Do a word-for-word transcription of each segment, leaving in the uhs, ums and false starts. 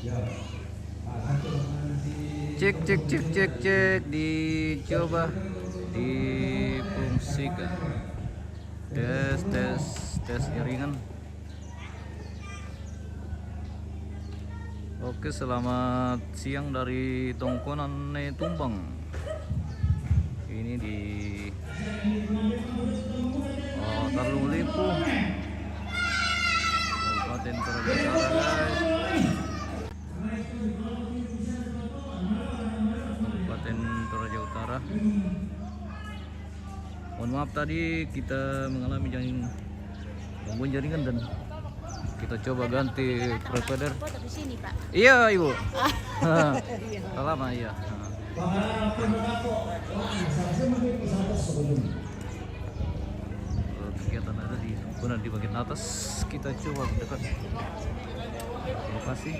Cek, cek, cek, cek, cek. Dicoba, difungsikan. Tes, tes, tes jaringan. Oke, selamat siang dari Tongkonan Ne Tumbang. Ini di, oh, Tarlung Lipu, Kabupaten Toraja Utara, guys. Kabupaten Toraja Utara. Mohon maaf, tadi kita mengalami jaring, gangguan jaringan dan kita coba ganti provider. Foto di sini, Pak. Iya, Ibu. Iya. Lama, iya. Kegiatan ada di, benar di bagian atas. Kita coba mendekat lokasi.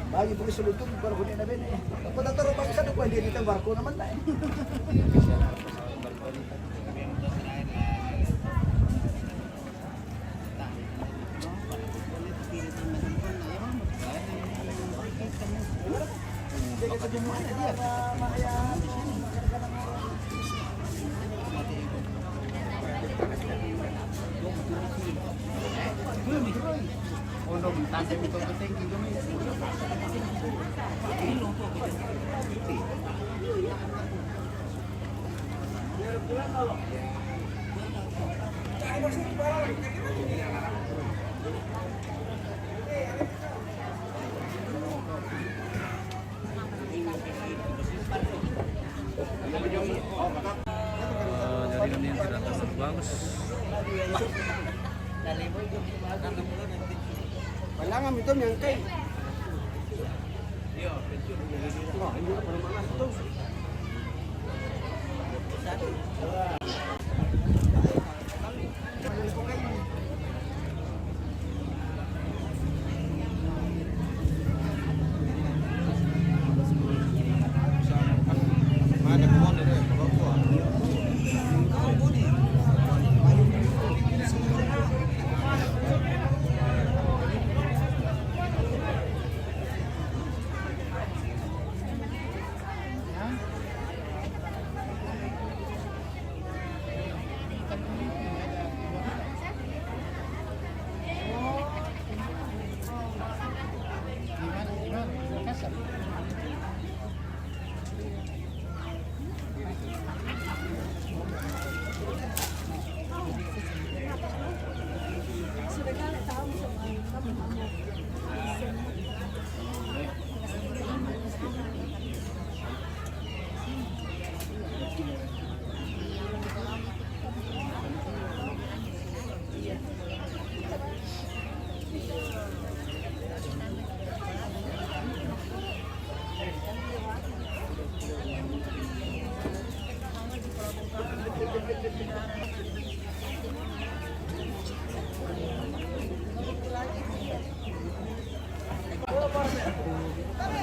Bagi pun selutung baru kena bene. Apa tak taruh bangsa tu kau dia di barco naman na. Eh, jaringan ini tidak terlalu bagus. Kailangan itu yang kayak. Wah, ini apa namanya? Tuh.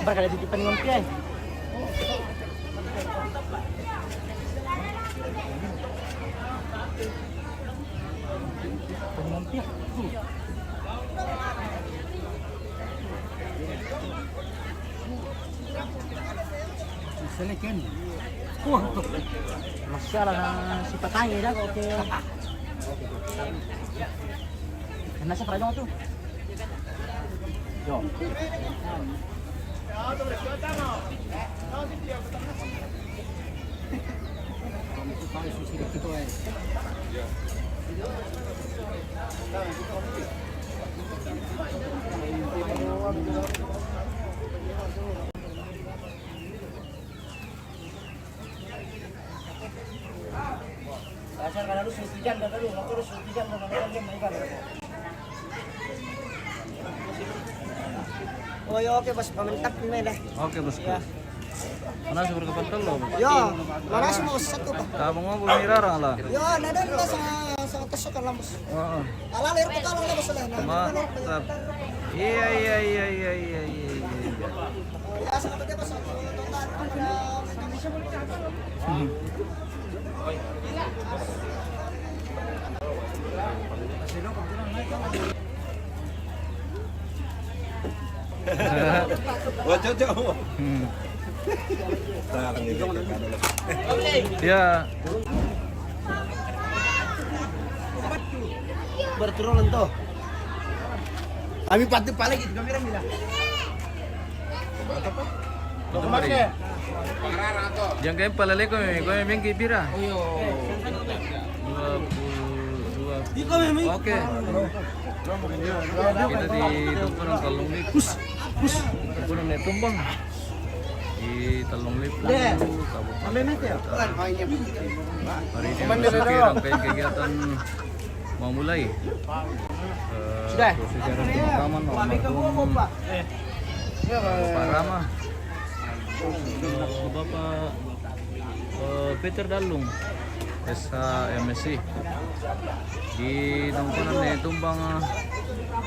Barkala di depan ngopi, eh. Depan ngopi, eh. Tuh. Misalnya kan. Wah, tuh. Masya Allah, na si patay na, okay. Nasa pradong to. Yo. Oh ya, oke, Bos, pamintak gimana? Oke, bosku. Ya. Mana sih berkapan telur, Bos? Ya, mana sih, Bos? Satu, Bos. Abang mau beli rara lah. Ya, nada lah, sangat, sangat tersuka lah, Bos. Heeh. Ala lir ko talang na basala na. Mantap. Iya, iya, iya, iya, iya, iya, iya. Wah, cocok. Hmm. Ya. Berturun to. Kami pati pala gitu, kamera mila. Mantap, Pak. Mantap, Pak. Yang kayak pala leko, kau yang main ke pira? Dua puluh dua. Oke. Kita di Tumpang, kalau ini. Hus, hus. Tumpang, naik Tumpang. Di Tallung Lipu, Kabupaten Kuta. Hari ini memasuki rangkaian kegiatan memulai, eh, prosesi adat pemakaman almarhum Bapak Rama, eh, Bapak, eh, Peter Dalung, S H M S I. Di Dongkonan ni Tumbang,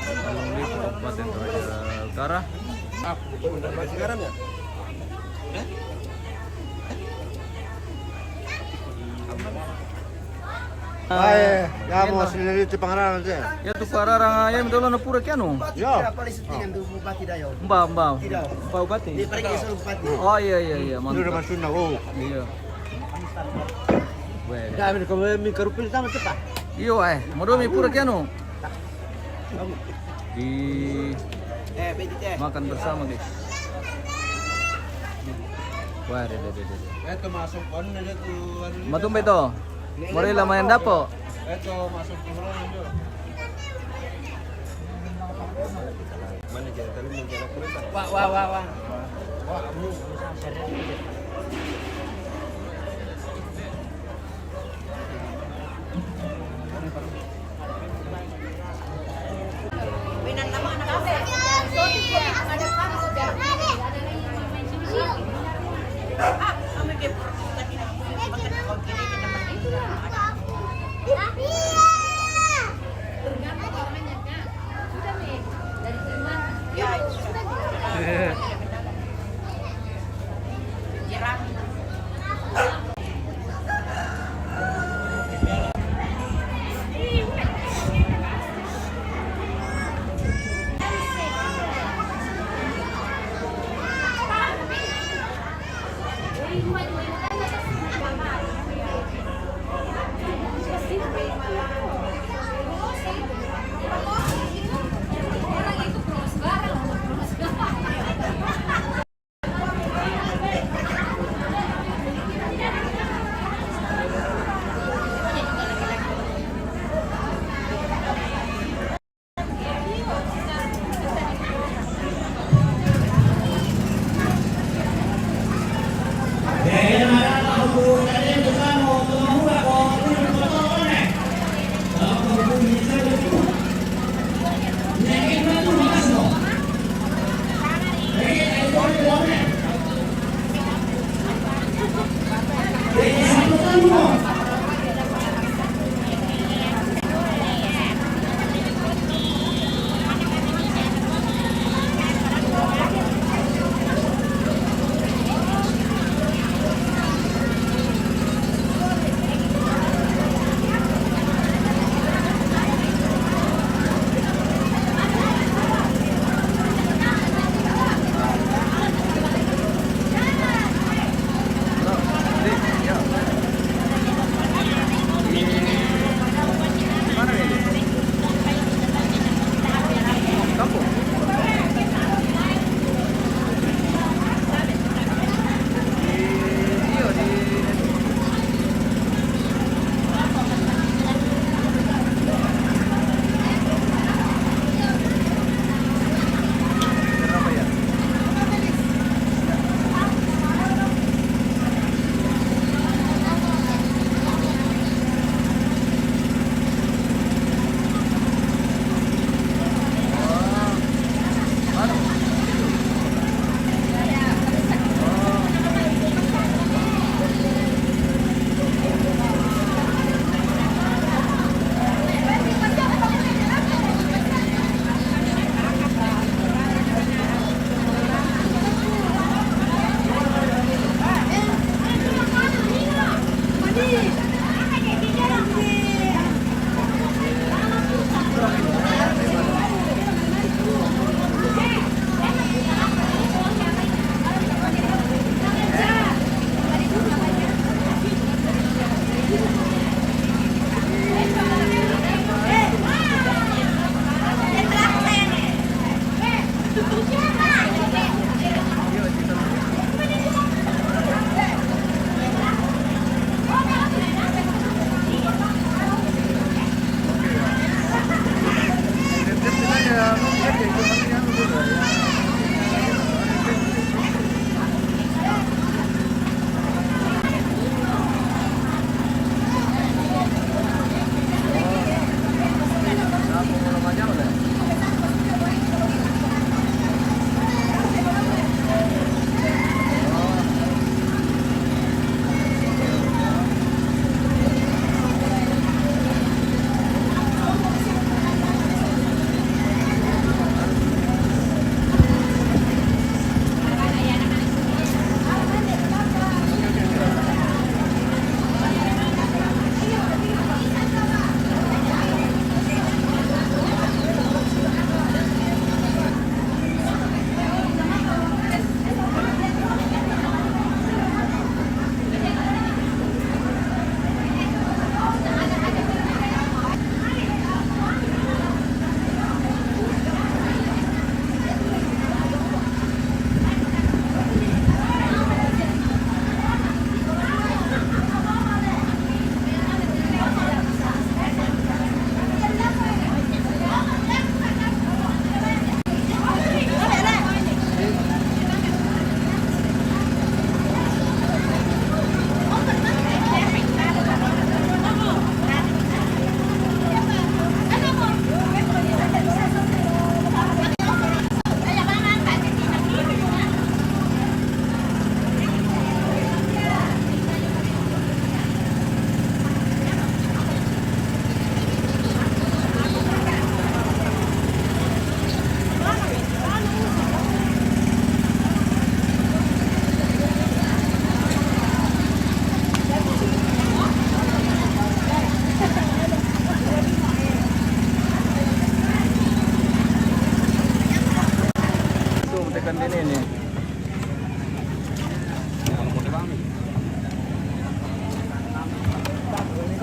Tallung Lipu, Kabupaten Toraja Utara. Ay, ya mo, siniriti pangaralan siya. Ya tu pararang ayam dolo na pura kianu. Ya. Mba, mba. Mba bupati. Oh, iya, iya, iya, mantap. Iya. Weh. Dami ko mi karupil sama cepat. Iyo, eh, modo mi pura kianu. Di makan bersama, guys. Wah, deh, deh, deh, deh. Matumbe to. Morila main dapo. Wah, wah, wah, wah.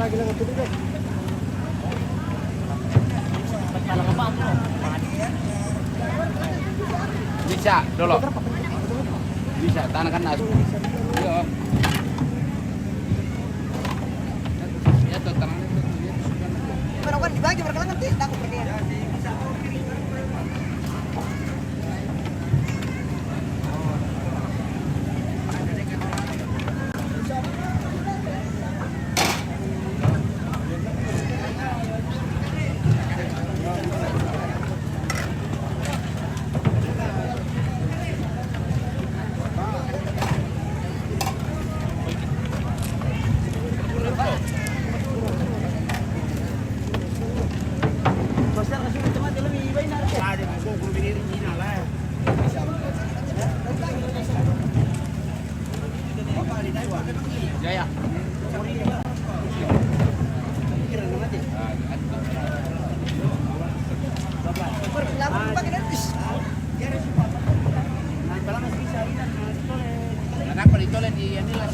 Bisa, dulu. Bisa, tanah kan asu. Iya. Ya, tuh, tanah itu, tuh, ya. Gimana, Wan? Dibagi berkelangan, Ti? Takut berkelangan.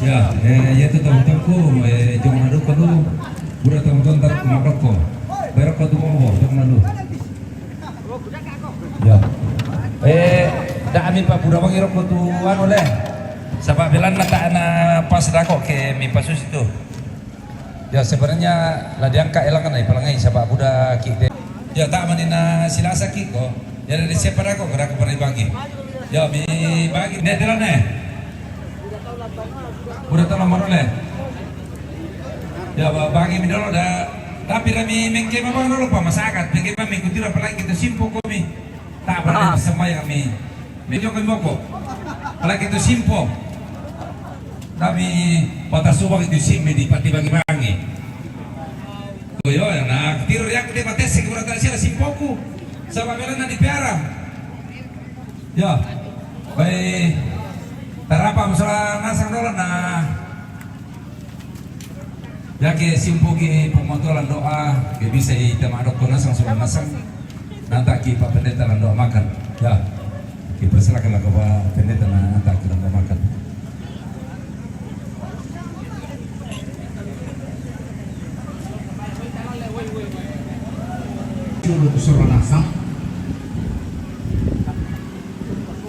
Ya, eh, ya tu tahu-tahu ko, eh, jangan ada ko lu. Udah tahu-tahu tak kemana ko. Berapa tu mau, jangan lu. Ya. Eh, dak ami pa pura bagi rokok tu anu leh. Sabab belanna tak na pas dako ke mi pasus itu. Ya, sebenarnya lah diangkat elang kan, palangai sabab budak kik deh. Ya, tak mani na silasa kik ko. Ya, dari siapa dako, kada ko pernah bagi. Ya, mi bagi. Nek, telan, eh. Udah tahu lapan leh. Ya, ba-, bagi mi dulu dah. Tapi kami mengke memang dulu, Pak, masyarakat. Mengke memang ikuti apalagi kita simpul kami. Tak pernah sembahyang mi. Mi joko moko. Apalagi itu simpul. Tapi patah subang itu sim mi dipati bagi-bagi. Tuh, yo, yang nak tiru yang gede bates, segera tak sila simpulku. Sama bela nanti piara. Ya, baik. Tarapa masalah nasang dolan nah. Ya ke simpo ke pemotolan doa ke bisa i tema dokter nasang sudah nasang. Nanti ki Pak Pendeta lan doa makan. Ya, kita persilakan lah ke Pak Pendeta, nanti kita doa makan. Julu suruh nasang.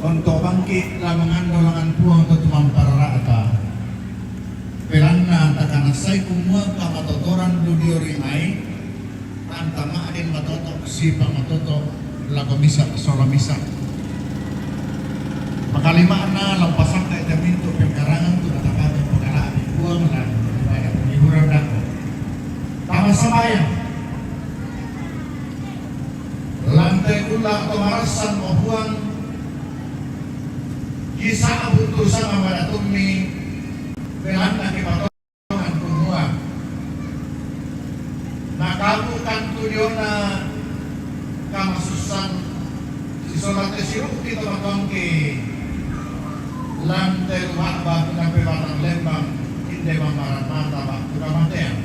Ontok bangkit lamangan dolangan puang to tumamparara'ta. Pelanna takanassai kumua kamatotoran ludiori mai, anta ma'din matoto' sipamatoto' lako misa' sola misa'. Makalima'na la umpasakka'i te mintu' pengkarangan tu natapake pakala'bi puang lan ibadah penghiburan dako. Tama sambayang. Lan te kulla' to marassan, o Puang, kisa'bu tu sanga madatummi, belanna kipatongan kumua, nakabu'kan tu diona kamasussan, sisola te siru'ki to matoangki, lan te lua'ba tu napebatang lembang, inde mammaran mata ba'tu kamatean.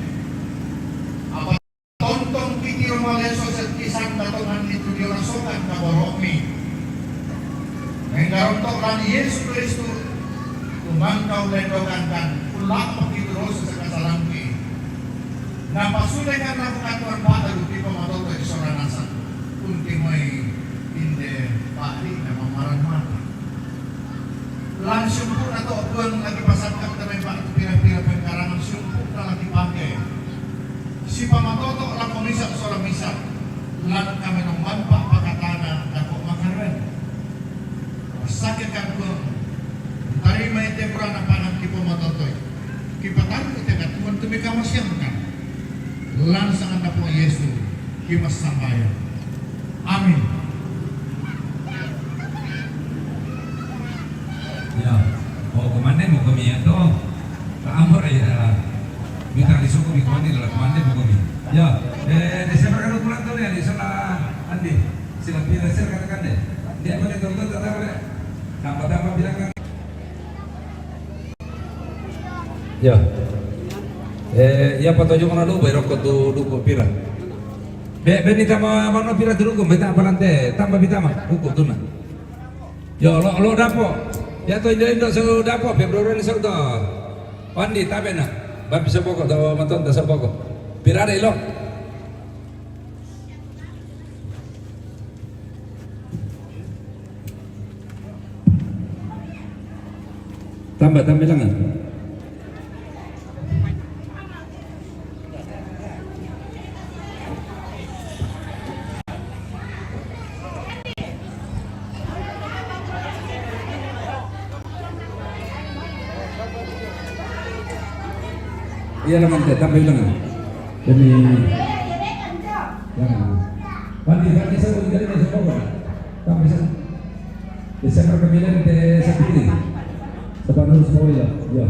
Apa Tontong kitiro maleso settisanna tonganni tu dio nasokan kaboro'mi. Mengkaronto' lan Yesu Kristus, tumangkau lendokankan, kulla'paki tu dosa sakasalangki. Napasulekan napukatuan pada lupi pamatoto' isora nasang, untimoi inde pa'di' na mammaran mata. Lan siumpu'na to Puang lagi pasakka' tamae ba'tu pira-pira pengkarangan siumpu'na lagi pake. Sipamatoto' lako misa' sola misa', lan kamenomban pa'pakatana dako' makarueng. Passakkeka Puang, tarimai te bura'na padan kipamatotoi, kipatarru' te katumuan tu mikamaseangkan. Lan sanganna Puang Yesu kimassambayang. Amin. Ya, oh, kumande mo kami ya to. Ka amor ya. Bintang di suku di kumande dalam kumande mo kami. Ya, eh, Desember kan pulang tuh ya, di sana Andi. Sila pira sir katakan deh. Dia boleh tonton tetap ya. Tambah-tambah bilang kan. Ya. Eh, ya, patojo' na lu, bai roko tu duko pira. Be, be ni tama mano pira tu duko, be ta' palante, tamba bi tama, duko tuna. Yo, lo, lo dapo. Ya to indo-indo so dapo, Februari ni so to. Pandi tabe na. Babi so boko, to maton to so boko. Tirare lo. Tambah, tambah lengan. Iya, lengan, teh, tambah lengan. Demi lengan. Bandi, bandi, saya mau jadi, saya mau. Tambah, saya. Desember kembilan, teh, saya pilih. Sebab harus mau, ya. Ya.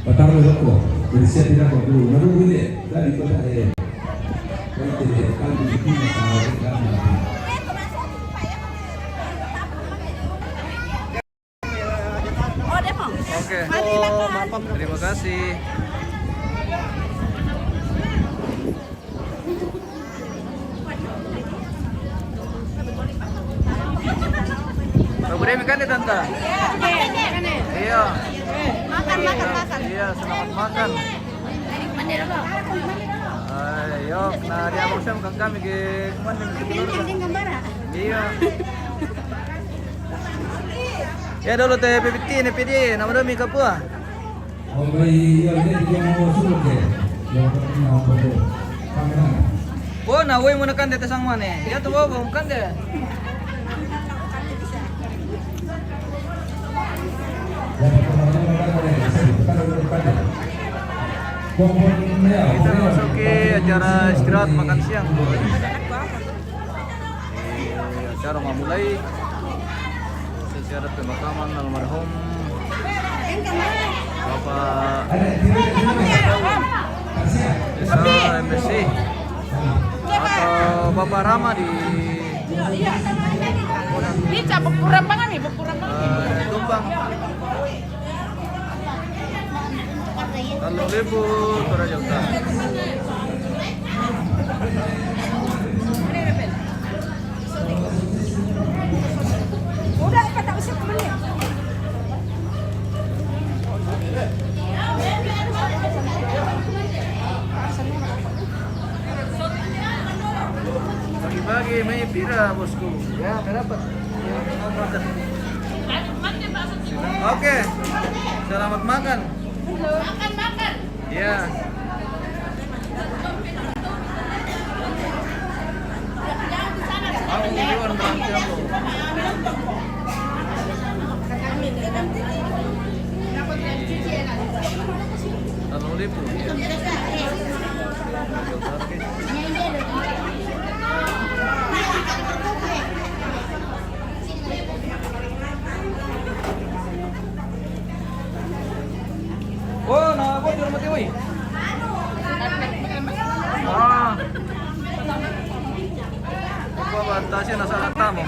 Pataro loko, jadi siap tidak kok dulu. Naru wile, dari kota eh. Dari tidak kami di sini sama kita. Oke, terima kasih. Bagus deh, makan deh, Tante. Iya. Makan, makan, makan. Iya, selamat makan. Ayo, nah, dia abang Syam kan kami ke kemana, ke keluarga. Iya. Ya, dulu teh P P T, ini P D, nama demi kapua. Oh, na woi mo na kande te sang mane. Ya tu bobo kande. Oke, masuk ke acara istirahat makan siang. Acara mau mulai. Ziarah pemakaman almarhum Bapak Esa M S C atau Bapak Rama di Ini cabut kurang banget nih, kurang banget. Eh, Tumpang. Lalu Lebu, Toraja Utara. Udah, kata usah menit. Pagi-pagi main pira, bosku. Ya, berapa? Oke, selamat makan. Makan, makan. Iya. Aku duluan berangkat, aku. Kalau liput, ya. Oh, na ko di rumah tiwi. Ah. Apa batasi na salah tamu?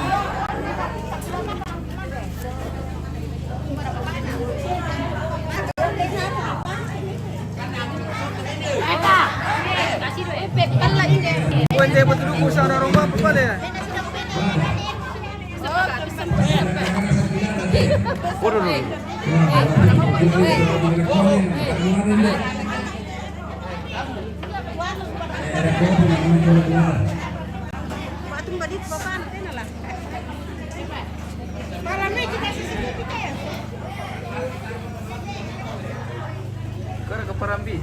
Wente betul ku sana rumah apa le? Waduh. Kara ka parambi.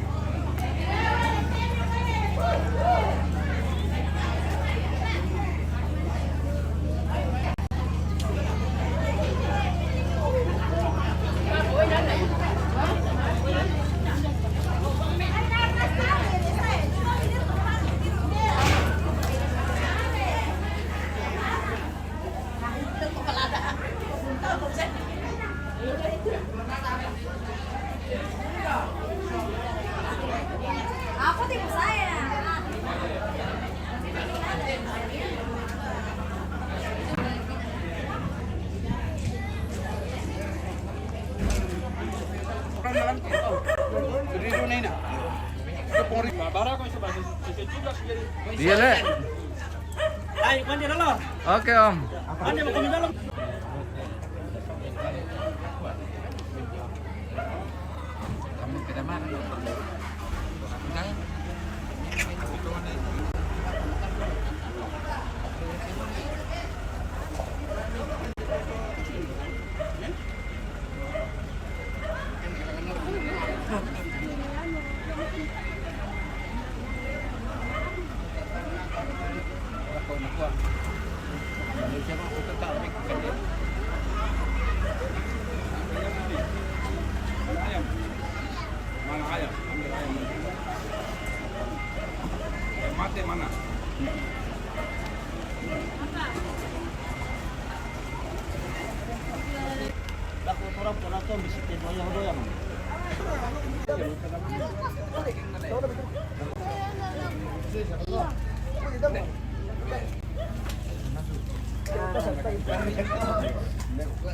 Apa tipu saya? Iya, Le. Oke, Om. Mana ayam? Ambil ayam. Yang mati mana? Dah kotoran pun langsung bisi tempo yang doyan.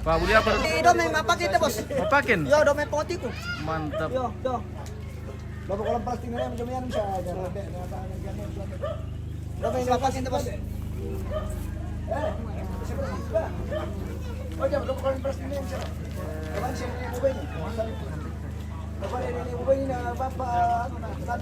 Pak Budi apa? Eh, do me mapakin te, bos. Mapakin? Yo, do me potiku. Mantap. Yo, yo. Lo kolam plastik ini macam yang bisa aja. Lo main apa sih, bos? Eh, siapa sih? Oh, jangan lo kolam plastik ini bisa. Kapan sih ini mau ini? Lo pada ini mau ini, nah, apa, apa, anu, nah, kan.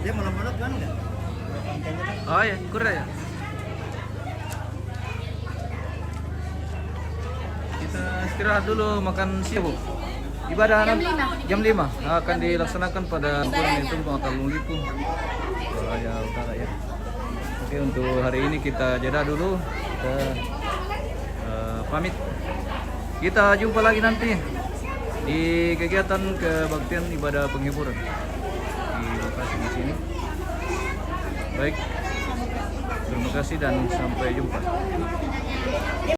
Dia malam-malam kan nggak? Oh ya, kurang ya. Kita istirahat dulu, makan siang, Bu. Ibadah jam nanti lima. Jam lima akan dilaksanakan pada Ibadahnya. Itu Bang Talung Lipu. Toraja Utara ya. Oke, untuk hari ini kita jeda dulu. Kita, eh, pamit. Kita jumpa lagi nanti di kegiatan kebaktian ibadah penghiburan di lokasi di sini. Baik, terima kasih dan sampai jumpa.